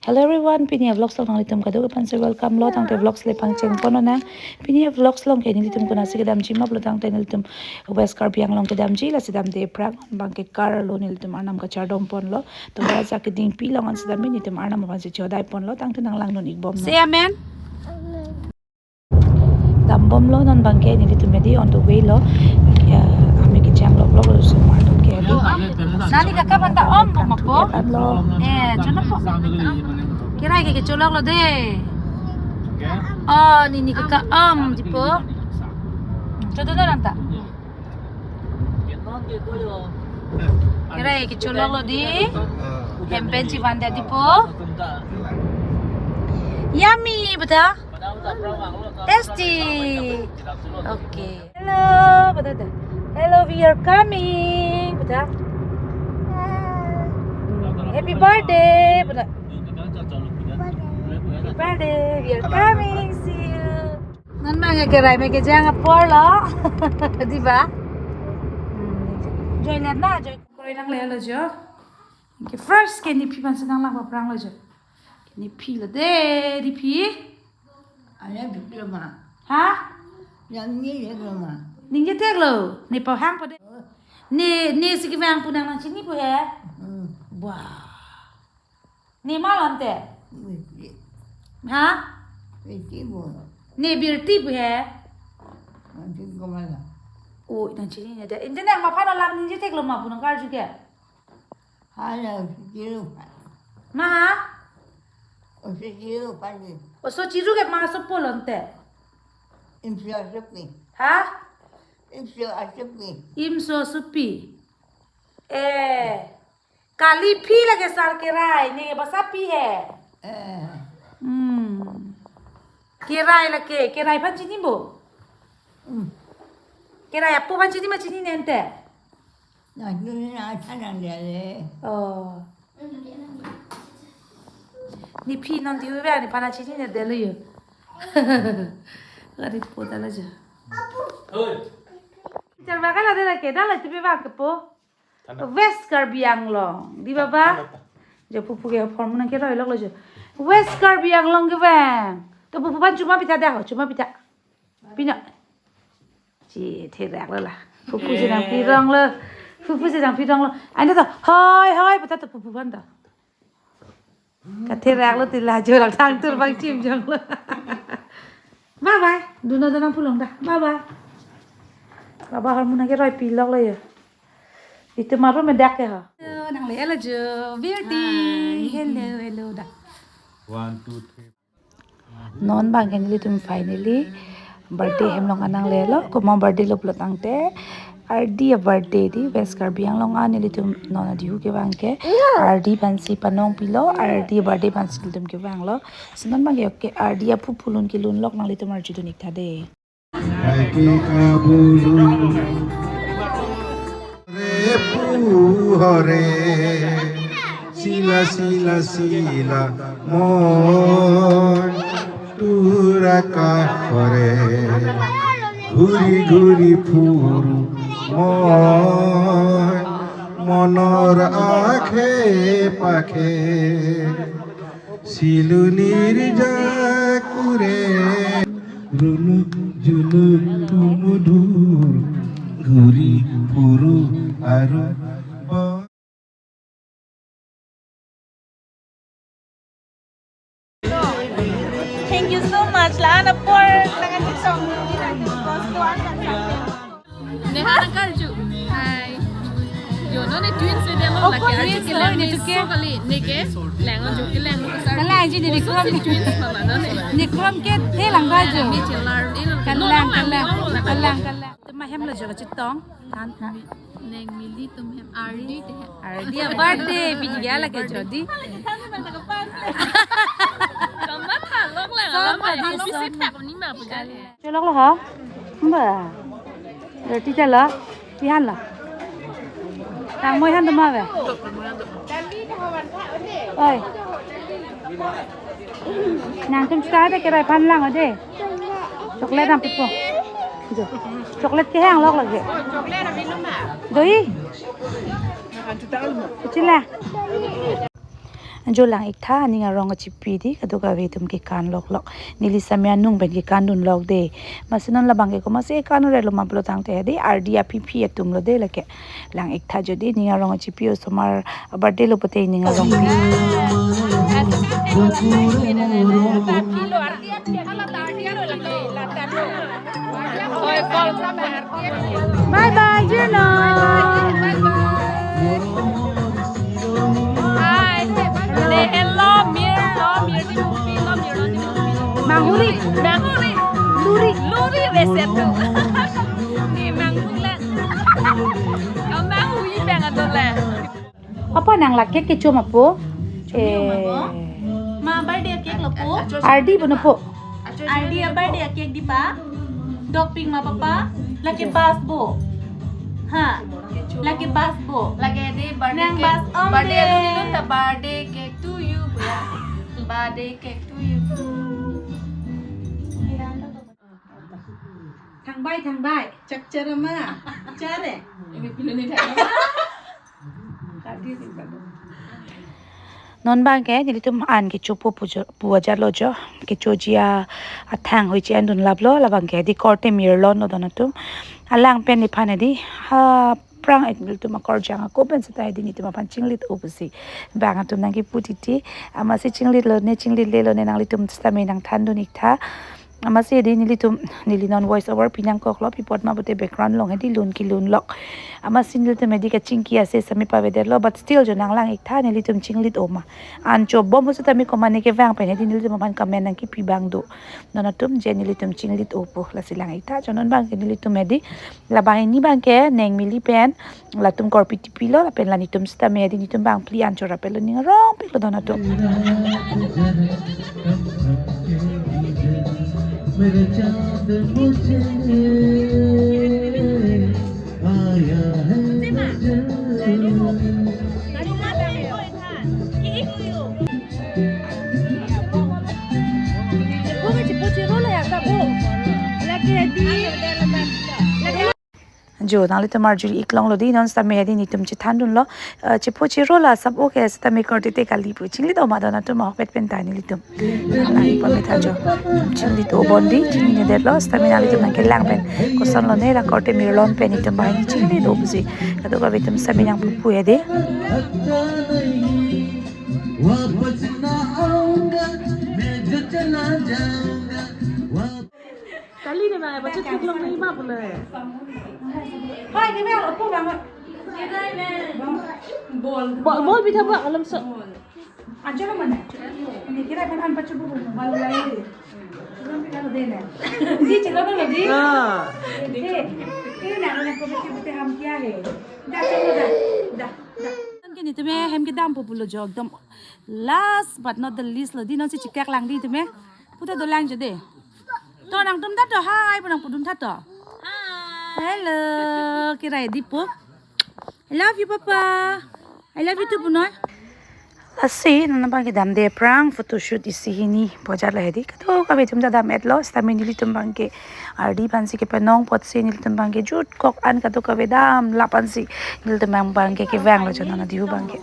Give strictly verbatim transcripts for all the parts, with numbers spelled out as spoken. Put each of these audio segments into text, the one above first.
Hello everyone, pini a-vlogs along nanglitum kadokave aphansi welcome lo, tangte vlogs le pangcheng pon nang. Pini a-vlogs along ke nelitum konatsi kedamji ma pulo tangte nelitum West Karbi Anglong kedamji, lasi damde aphrang abang ke car lo nelitum arnam kachardom ponlo. To ajak keding pi along ansi dam nelitum arnam aphansi chodai ponlo, tangte nanglangdun ikbom nang. Say amen. Dambomlo non abang ke nelitum edi on the way lo. Ya, ami kechang lok lok lo osomar atum ke edi. Nani kaka banta om om apo? An lo. Eh, chonok po. Kerai ke kecholok lo de. Oh, nini kaka om di po. Chodo na nanta. Kerai kecholok lo di. Hem pen chivan de di po. Yummy, beta. Tasty. Okay. Hello, beta, beta. Hello, we are coming, beta. Hmm, happy birthday, beta. Happy birthday, we are coming, see you. Non abang ke kerai me kejang apor lo. Di ba? Hmm, joy let na, joy. Kerai nanglelo jo. Ke first ke nephi aphansi nanglang paprang lo jo. Nephi lo de, nephi. Ane biklo ma. Ha? Yang ni ye lo ma. Ningje theklo, ne pahang po de. Ne, ne si kevang pu nang nangchini pu he. Hmm. Wah. Ne ma lo ante. Birti. Ha? Birti bo. Ne Birti pu he. Nanti ko ma lo. Oh, nangchini ne de. Ante nang maphan alam ningje theklo ma pu nang karju ke. Hala, oso chiru pan. Ma ha? Oso chiru pan ni. Oso chiru ke ma sopo lo ante. Imso asopi. Ha? Imso asopi. Imso asopi. Eh. Kali phi lake sar kerai, ne basa phi he. Eh. Hmm. Kerai lake, kerai aphan chini bo. Hmm. Kerai apo aphan chini ma chinine ante. Nang ni na chanang de le. Oh. Nephi non diu ba nephan chinine de lo yo. Gari po dala ja. Oi. Char ba kala de lake, dala tipe ba ke po. Tanda. West Karbi Anglong. Di baba. Tanda, tanda. Jo pupu ke form nang keroi lok lo jo. West Karbi Anglong kevang. To pupu aphan chuma pitha dah, chuma pitha. Pina. Chi, therak lo la. Pupu si nangpirong lo. Pupu si nangpirong lo. Ante to, hoi, hoi, pata to pupu aphan to. Katherak lo ti la jorok thang tur bang chim jong lo. Bye bye. Duna duna pulang dah. Bye bye. Baba hormon ke roi pilok lo ya. Itu maru medak ya ha. Hello, nanglelo jo. Beauty. Hi. Hello, hello dah. One, two, three. Non abang ke nelitum finally birthday hem along nanglelo, komat birthday lo pulo tangte, ardi a-birthday di West Karbi Anglong an nelitum non adihu kevang ke, ardi aphansi panong pilo, ardi a-birthday aphansi nelitum kevanglo. So non abang ke, okay, ardi aphu phulun kelun lok nanglitum arjudun ik tha de. Ake kabulu. Hore pu hore, sila sila sila, moi tura ka hore, ghuri ghuri phuru moi, monor akhe pakhe. Silu nirja kure, runuk junuk tumudur, ghuri phuru aru bo. Thank you so much. La-an apor nangan song. Neha nangkarju. Hi. Yo, non ne twins le delo. Of course, lake twins arju lo, kelang ne ne tu ke. So kali, ne ke lang arju kelang lo kasar. Kalang arju ne ne oso krom si ke. Twins mama non ne. Ne krom ke the lang arju. Ne chelar, ne lang. Kalang, no, no, kalang, no, no, no. Kalang, kalang. Tema hem lo jo chetong. Than, than. Neng mili tum hem ardi te hem. Ardi a-birthday, piji gala ke jodi. Kamatha lok lang. Som alam padi, pisi som. Thak ni ma puja le. Cholok lo ha? Ba. Roti chala. Pihan la. Tang moi han duma ve. Oi. Nangtum star de kerai aphan lang ode. Chocolate dam pipo. Jo. Chocolate kehang lok lagi. Doi. Chila. Jo lang-ik tha, aning arong kachipi di, kadokave atum kekan loklok. Neli sitame anung pen kekan dunlok de. Masi non labang ke komatsi kan relo ma pulo tangte di, ardi aphi phi atum lo de lake. Lang-ik tha jo di, aning arong kachipi, osomar birthday lo pute aning arong pi. Bye bye, Juno. Hi. Hello, Mir, lo, Mir di mupi, lo, Mir lo di mupi. Manghuri. Manghuri. Luri. Luri besetu. Ni manghuri la. Kau manghuri bang adole. Apa nang la cake kecho ma po? Eh. Ma birthday cake lo po? Ardi puno po? Ardi birthday cake di pa? Dok pik ma papa? Lake bas bo. Ha. Lake bas bo. Lake di birthday cake. Nang bas om birthday de. Alun ilun ta birthday cake to you, ya. Birthday cake to you. Thangbai, thangbai. Chak chara ma. Chare. Ini pilih ni thang. Non bang ke, nelitum an kecho po pujo, pu ajat lo jo. Kecho ji athang hoi chi an dunlap lo, labang ke di korte mirlon lo don atum. Alang pen iphan di, ha, prang et nelitum akorjang ako pen seta di nelitum aphan chinglit o pusi. Bang atum nang kipu titi, amatsi chinglit lo ne, chinglit le lo ne nanglitum sitame nang than dun-ik tha. Amatsi di nelitum, neli non voice over pi nangkok lo, pi apot ma pute background along di lun kelun lok. Amatsi nelitum di kachingki ase sitame pavedet lo, but still jo nang lang-ik tha nelitum chinglit o ma. An chobom ho sitame komatne kevang pen di nelitum aphan comment nang kipi bang do. Non atum je nelitum chinglit o po, lasi lang-ik tha jo non bang ke nelitum di. Labang ini bang ke neng mili pen latum korpi tipi lo, lapen la netum sitame di netum bang phli an chorap lo, ning arong pik lo don atum. मेरे चांद मुझे आया है नजर। Jo, nanglitum arju-ik longlo di, non sitame di netum chethan dunlo. Eh, chepo chero la sap o ke sitame korte te kali pu. Chinglit o ma don atum ahokpet pen ta nelitum. Nang pame tha jo. Chinglit o bon di, chinglit det lo, sitame nanglitum nang kelang pen. Koson lo ne la korte mirlon pen netum bang chinglit o pusi. Kadokave atum sitame nang pupu di. वापस ना आऊंगा, मैं जो चला जाऊंगा, वापस Kali ne ma, bachit thik long ni ma pule. Hai, ni me alo po bang. Bol, bol bitha ba alam sa. Ancholo mana? Ni kira kan an pachu bu bol lai. Chulon pi kalo de na. Di chulon lo di. Ah. De. Ye na na ko bachit bute ham kya hai? Da chalo da. Da. Da. Ke netum hem kedam po pulo jo ekdom last but not the least lo di, non si chikak lang di netum. Puta dolang jo de. To nangtum ta to hi pu nang pudun tha to. Hi. Hello, kirai di po. I love you, Papa. I love you too, punoi. Lasi, non bang ke damde aphrang, photoshoot isi hini, pu ajat lo di. Kadokave atum ta dam-et lo, sitame nelitum bang ke, ardi aphan si kepanong apotsi nelitum bang ke, jutkok an kadokave damlap ansi, nelitum bang bang ke, kevang lo jo non adiu bang ke.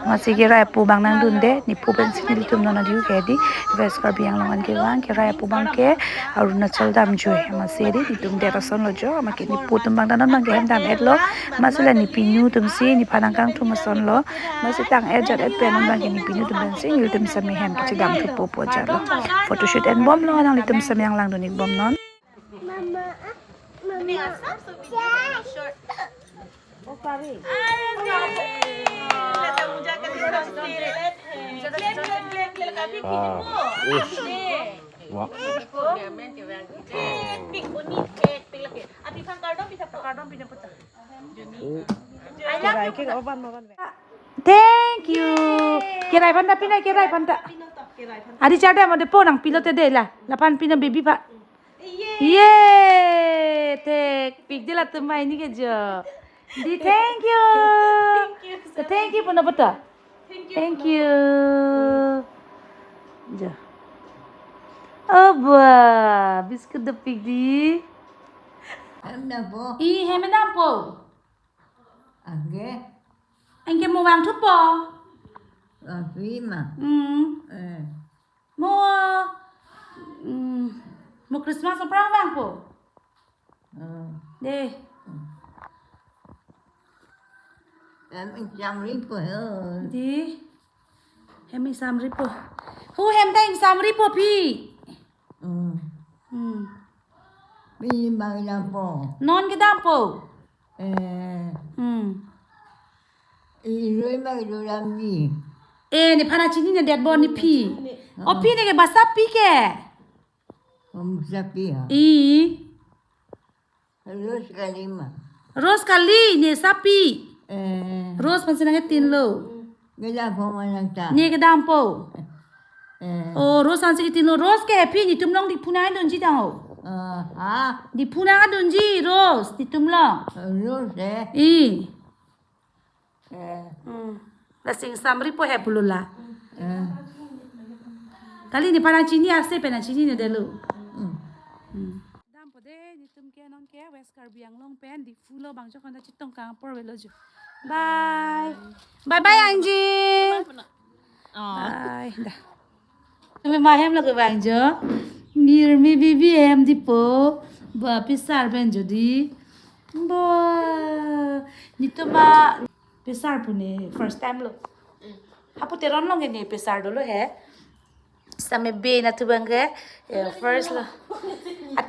Amatsi kirai apu bang nang dunde, nepu pensi nelitum non adiu ke di, West Karbi Anglong an kevang, kirai apu bang ke, Arunachal damjui, amatsi di, netum det ason lo jo, amat ke nepu atum bang ta non bang ke hem dam-et lo, amatsi la nepinu atum si, nephan nang kangthum ason lo, amatsi tang-et jat-et pen non bang ke nepinu atum pensi, nelitum sitame hem kechedam thupo pu ajat lo. Photoshoot enbom lo, nanglitum sitame nang lang dun-ik bom non. Ah, eh. Wah. Thank you. Kirai aphan ta pina, kirai aphan ta. Adi chada mo de po nang pilote de la. Laphan pina baby pa. Ye, thekpik di latum banghini ke jo. Di, thank you. Thank you so much. Thank you puno puta. Thank you. Thank you. Jo. Aba, biscuit dopik di. Hem dam po. I, hem dam po. Anke. Anke mo vangthupo. Api ma. Hmm. Eh. Mo, hmm, mo Christmas aphrang vangpo. Eh. Dei. Hem ingsamripo ho. Dei. Hem ingsamripo. Ho hem ta ingsamripo phi. Hmm. Hmm. Pini bang dampo. Non kedampo. Eh. Hmm. Irui bang kedamji. Eh, nephan nangchinine detbom nephi. O phi ne ke basapi ke. Om sapi ya. I. Rose kali ma. Rose kali ne sapi. Eh. Rose aphansi nangketinlo. Kedampo ma nang ta. Ne kedampo. Eh. O Rose aphansi ketinlo. Rose ke phi netum along Diphu nangdunji tangho. Ah, ha. Diphu nangdunji Rose netum along. Rose eh. I. Eh. Hmm. Lasi ingsamripo he pulo la. Eh. Kali nephan nangchini ase pen nangchinine detlo. Hmm. Hmm. Dampo dei netum ke non ke West Karbi Anglong pen Diphu lo bang jo konda chetong kang apor avelo jo. Bye. Bye bye Anji. Oh. Bye. Dah. Tumi ma hem lo kevang jo. Nirmi bibi hem dipo. Ba pesar pen jo dei. Ba. Netum ma pesar pu ne first time lo. Hapu Teron along ke ne pesar dolo he. Same be na tu bang ke. Eh, first lo. Ah,